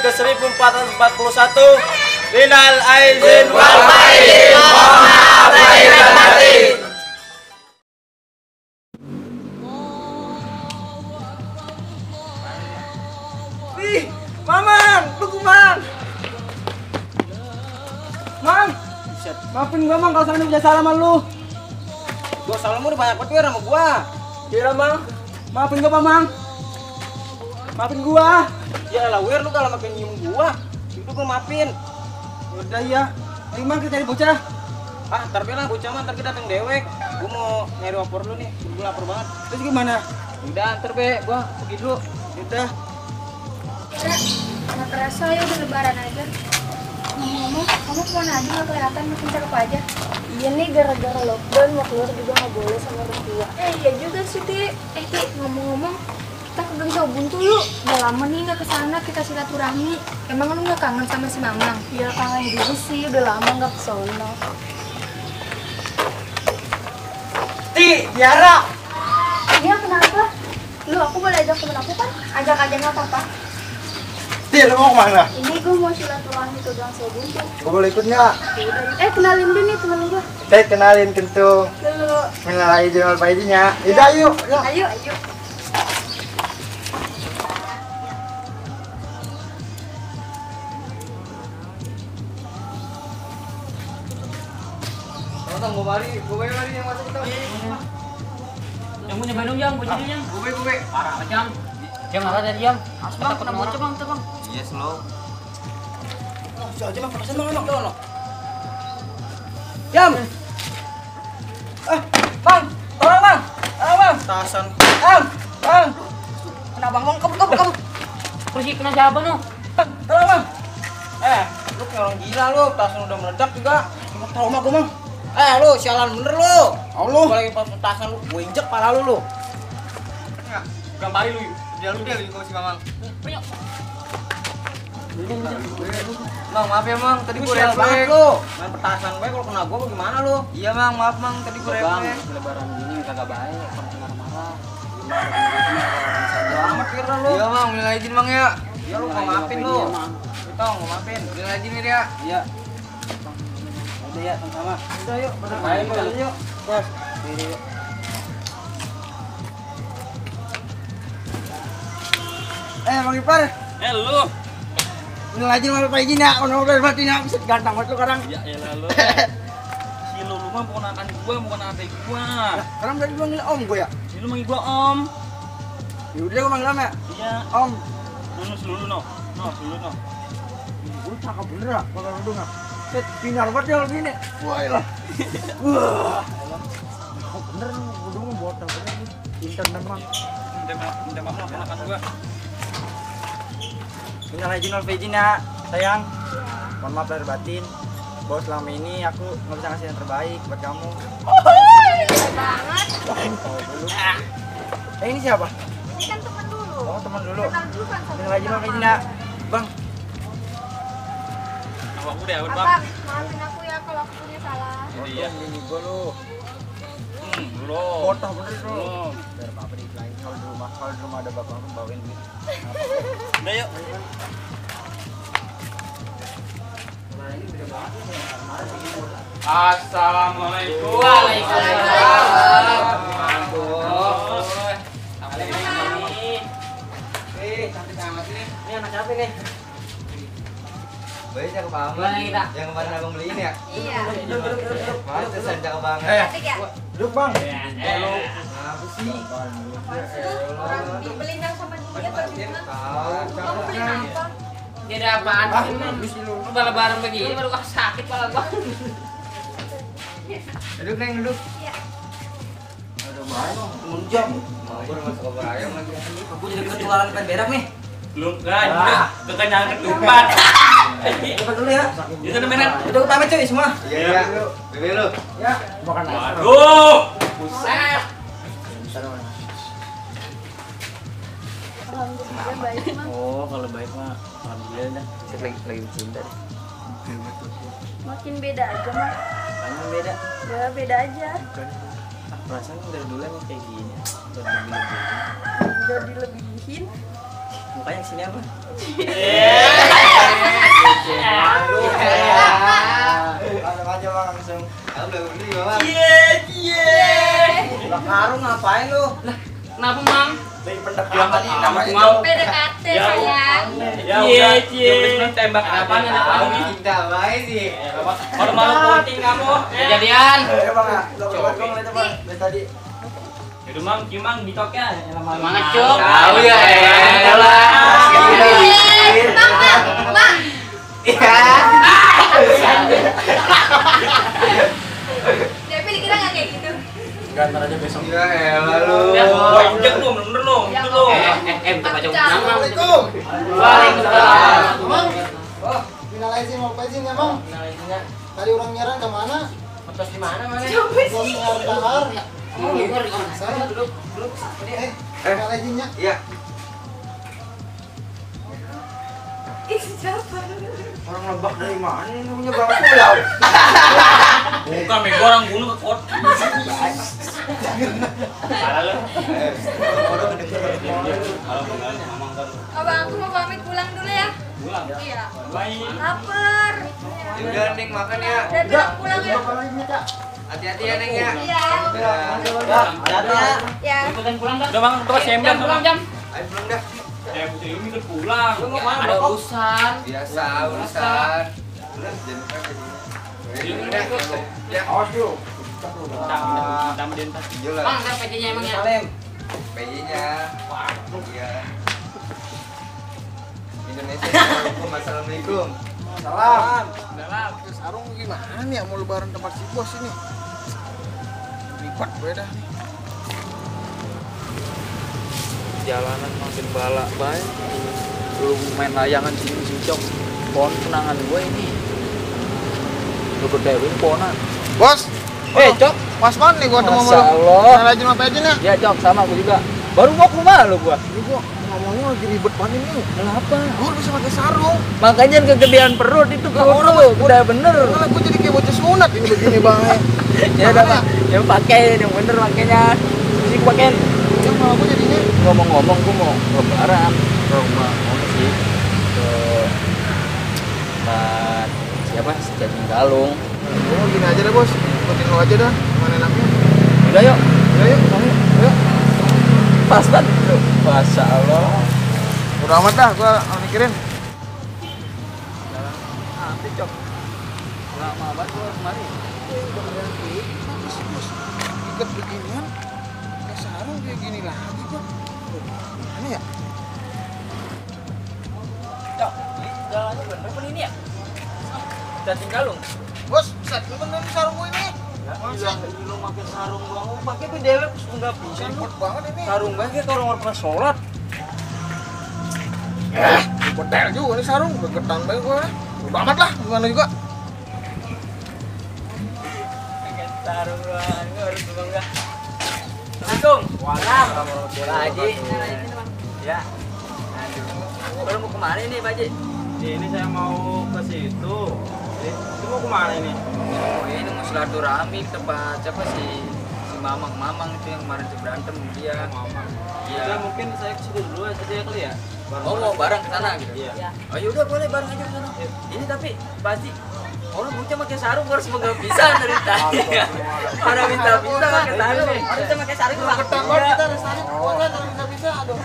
ke-1441. Minal aizin wal faizin. Mohon maaf lahir dan batin. Wih, Mamang, tunggu Mang. Mang, maafin gua Mang kalau sampai bisa salah sama lu. Gua salah udah banyak banget sama gua. Iya Mang, maafin gua Mang. Maafin gua. Ya elah Wir, lu kalau makin nyium gua, itu gua maafin. Udah ya, ayo Mang kita cari bocah. Ah, ntar lah bocah mah, ntar kita dateng dewek. Gua mau nyari opor lu nih, gua lapar banget. Terus gimana? Udah, ntar gua pergi dulu. Udah. Nggak kerasa ya udah lebaran aja. Ngomong-ngomong, kamu kemana aja nggak kelihatan, makin cakep aja. Iya nih, gara-gara lockdown mau keluar juga nggak boleh sama orang tua. Iya juga sih, Ti. Ti, ngomong-ngomong, kita ke Gang Sobuntu yuk. Udah lama nih nggak kesana, kita silaturahmi. Emang lu nggak kangen sama si Mamang? Iya kangen dulu sih, udah lama nggak kesono. Ti, Tiara. Iya, kenapa? Lu, aku boleh ajak temen aku kan? Ajak aja nggak apa-apa. Ti, lu mau kemana? Ini gue mau silaturahmi ke Gang Sobuntu. Gua boleh ikut nggak? Kenalin dulu nih temen gue. Teh kenalin kentu. Dulu. Minal aizin wal faizinnya. Udah yuk. Ayo. Tong, gua mari yang masuk kita. Yang punya Bandung Jang, punya Jang. Gue. Parah Jang. Jang apa tadi Jang? Bang, kena bocah Bang, tuh Bang. Iya, slow. Aja Mang, petasan Mang. Jam. Bang, tolong Bang. Bang. Tasan. Bang. Kenapa Bang? Kamu. Kursi kena siapa nu? Tolong Bang. Lu kayak orang gila lu, tasan udah meledak juga. Trauma gua Mang. Lu sialan bener lu. Allah. Gua lagi pas petasan lu, gua injek pala lu. Gampari lu. Dia kalau si Mamang. Bang, maaf ya Mang, tadi gua Sial refleks banget lu. Main petasan gue kalau kena gua gimana lu? Iya Mang, maaf Mang, tadi gue Bang, refleks. lebaran gini kagak baik, orang marah-marah. Selamat kira lu. Iya Mang, minal aizin Mang ya. Ya lu gua maafin lu. Kita mau maafin. Minal aizin ya. Iya. Udah ya, sama-sama. Udah yuk, main dulu yuk. Bos. Yuk. Bang Ipar. Lu. Minal aizin wal faizin ya. Ono batinnya bisa ganteng banget lu sekarang. Ya elah lu. Si lu mah bukan akan gua, bukan adek gua. Sekarang tadi gua manggil Om gua ya. Si lu manggil gua Om. Ya udah gua manggil Om ya. Iya. Om. Dulu no. No. Gua cakep bener ya, bakal lu enggak. Set pinar banget ya begini. Wah, elah. Wah. Cakep bener lu, gua mau botak bener nih. Pinter memang. Minta maaf ponakan gua. Minal aizin wal faizin ya, sayang. Mohon maaf lahir batin. Bos, selama ini aku nggak bisa ngasih yang terbaik buat kamu. Banget. Ini siapa? Ini kan temen dulu. Oh, teman dulu. Kenal dulu kan sama Minal aizin wal faizin ya. Bang, Awak udah ya, Bang. Abang, maafin aku ya kalau aku punya salah. Iya. ini gua lu. Belum. Botak bener lu. Belum. Biar papa dibilangin kalau di rumah ada bapak aku bawain duit. Udah yuk. Assalamualaikum. Waalaikumsalam. Cantik amat ini. Ini anak siapa nih? Bayi cakep banget. Gimana kita? Yang kemarin abang beliin ya? Iya. Pantesan cakep banget. Cantik ya? Duduk bang. Apa sih? Orang dibeliin yang sama dia baru bilang. Kamu beliin apa? Dia ada apaan sih? Lu lebaran begini baru sakit pala gua. Duduk Neng, duduk. Iya. Aduh, mana? Menjam. Mau gue masuk ke ayam lagi. Aku jadi ketularan kan berak nih. Belum kan, udah kekenyangan ketupat. Coba dulu ya. Itu namanya. Udah pamit cuy semua. Iya. Bebe lu. Ya, makan nasi. Waduh, buset. Alhamdulillah baik mah. Oh, kalau baik mah alhamdulillah dah. Saya lagi cinta deh. Makin beda aja mah. Kamu beda. Ya beda aja. Perasaan dari dulu emang kayak gini. Udah lebih-lebih. Udah dilebihin. Mukanya kesini apa? cie. Tembak apaan yang Tahu apa? cinta baik sih. Malu-malu penting kamu. Kejadian. Ya bang ya, gong lihat bang dari tadi. Itu mang cimang dicoknya. Semangat cok. Tahu ya. Bang. Devi dikira nggak kayak gitu. Gantar aja besok. Ya elah lu. Wah, injek lu, bener lu. Ya, Itu lu. Bang. Assalamualaikum. Waalaikumsalam. Emang? Oh, minalaizin mau izin ya, Bang? Tadi orang nyerang ke mana? Atas di mana mana? Belum dengar dahar. Oh, luar di mana? Saya duduk. Minalaizinnya. Iya. Ih, siapa? Orang lebak dari mana ini punya bang pulau? Bukan, Mego orang bunuh ke kot. Parah lu. Abang, aku mau pamit pulang dulu ya. Pulang. Iya. Baik. Lapar. Udah Neng makan ya. Udah bilang pulang ya. Minalaizinnya, Kak. Hati-hati ya Neng ya. Iya. Hati-hati ya. Ya. Ikutan pulang dah. Udah bang, tuh sember pulang jam. Ayo pulang dah. Putih ini udah pulang. Lu mau kemana? Ada urusan. Biasa urusan. Udah jangan apa ya. Awas dulu. Tambah dentas. Jelas. Bang, kan PC-nya emang ya? Salim. PI-nya. Iya. Indonesia. Assalamualaikum. Salam. Dalam. Sarung gimana nih? Mau lebaran tempat si bos ini. Lipat gue dah nih. Jalanan makin balak baik. Lu main layangan sini cincong. Pohon kenangan gue ini. Lu kedewin pohonan. Bos. Cok. Mas man nih gua ketemu Masya lu. Allah. Minalaizin apa izin ya? Ya Cok, sama aku juga. Baru mau ke rumah lu gua. Ini gua ngomongnya lagi ribet banget nih. Kenapa? Gua bisa pakai sarung. Makanya kegedean perut itu perut lu. Udah bener. Malah gua jadi kayak bocah sunat ini begini bang. Ya udah Pak. Yang pakai yang bener makanya. Mesti gua pakein. Yang malah gua jadinya. Ngomong-ngomong gua mau lebaran ke rumah mana sih? Ke tempat siapa? Si Cacing Galung. Gua mau gini aja deh bos. Ikutin lu aja dah. Mana enaknya? Udah yuk. Ya yuk. Yuk. Pas banget tuh. Masya Allah. Udah amat dah gua mikirin. Nanti Cok. Lama banget gua kemari. Ikat beginian. Pakai sarung kayak gini lagi gua. Gimana ya? Cok, ini jalannya bener pun ini ya? Cacing Galung. Bos, set lu bener nih sarung gua ini. Masa? Lu pakai sarung gua pakai tuh dewek enggak bisa. Ribet banget ini. Sarung banget kayak orang pernah sholat. Betel juga nih sarung, gegetan banget gua. Udah amat lah, gimana juga. Pakai sarung gua harus bangga. Assalamualaikum. Waalaikumsalam. Pak Haji. Ya. Aduh. Baru mau kemana nih Pak Haji? Ini saya mau ke situ. Itu mau kemana ini? Oh ini mau silaturahmi ke tempat siapa sih? Si Mamang itu yang kemarin tuh berantem dia. Iya. Ya mungkin saya ke situ dulu aja ya kali ya. Oh mau bareng ke sana gitu? Iya. Oh yaudah boleh bareng aja ke sana. Ini tapi Pak Haji, orang bocah pakai sarung harus pegang bisa dari tadi. Mana minta bisa pakai sarung? Harusnya pakai sarung tuh Gegetan banget kita rasanya. Gua kan bisa aduh.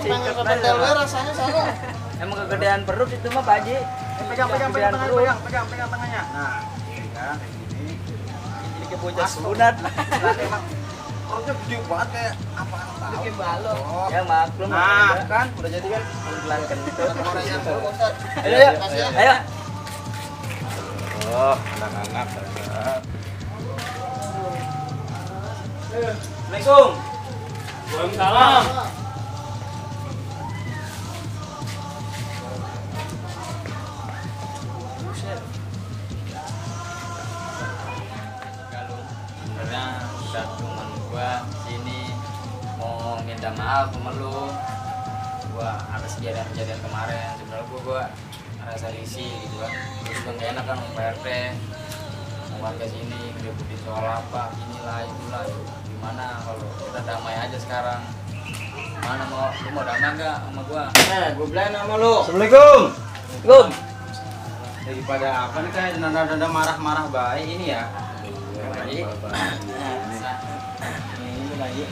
Pengen kebetel gue rasanya sarung. Emang kegedean perut itu mah Pak Haji. Pegang tangannya, pegang tangannya. Nah, ini kan kayak gini. Jadi kayak bocah sunat. Orangnya gede banget kayak apaan tahu. Kayak balok. Ya maklum. Nah, kan udah jadi kan pelan kentut. Orang yang perlu Ustaz. Ayo yuk. Ayo. Oh, anak-anak. Assalamualaikum. Waalaikumsalam. Sebenarnya udah teman gua sini mau minta maaf sama lu. Gua atas kejadian kemarin. Sebenarnya gua rasa risih gitu kan. Terus gua nggak enak kan sama PRT, sama warga sini ngeributin soal apa, inilah itulah. Gimana kalau kita damai aja sekarang? Mana lu mau damai nggak sama gua? Gue bilang sama lu. Assalamualaikum. Assalamualaikum. Daripada apa nih kayak nada-nada marah-marah baik ini ya. Ini lagi.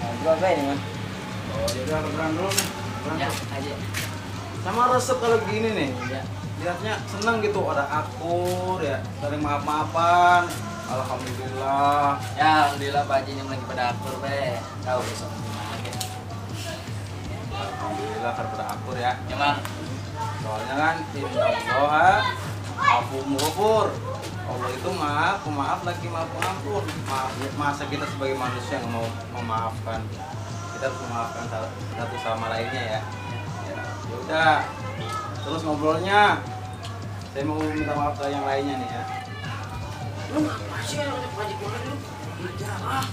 Ngobrol apa ini, Mas? Oh, jadi lebaran dulu nih. Ya, aja. sama resep kalau gini nih. Iya. Lihatnya seneng gitu, ada akur ya, saling maaf-maafan. Alhamdulillah. Ya, alhamdulillah Pak Haji ini lagi pada akur be. Tahu besok gimana ya. Alhamdulillah kan pada akur ya. Emang Soalnya kan innallaha afuwwun ghafur. Allah itu maaf, pemaaf lagi maaf pengampun. Masa kita sebagai manusia nggak mau memaafkan? Kita harus memaafkan satu sama lainnya ya. Ya udah. Terus ngobrolnya. Saya mau minta maaf ke yang lainnya nih ya. Lu ngapa sih ngajak Pak Haji keluar lu? Jangan.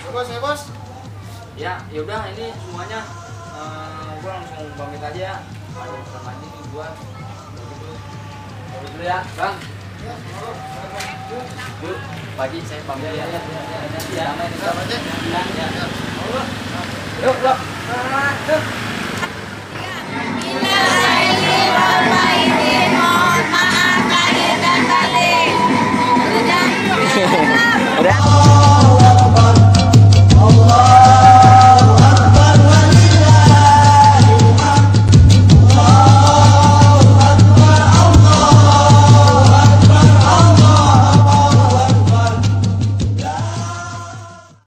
Ya bos. ya yaudah ini semuanya gua langsung pamit aja ya. Ada urusan lagi nih gua. Begitu. Pamit dulu ya, Bang. Ya, halo. Yuk, Pak Haji saya pamit ya. Ya, sama ini Sama aja. ya. Yuk, yuk. Udah.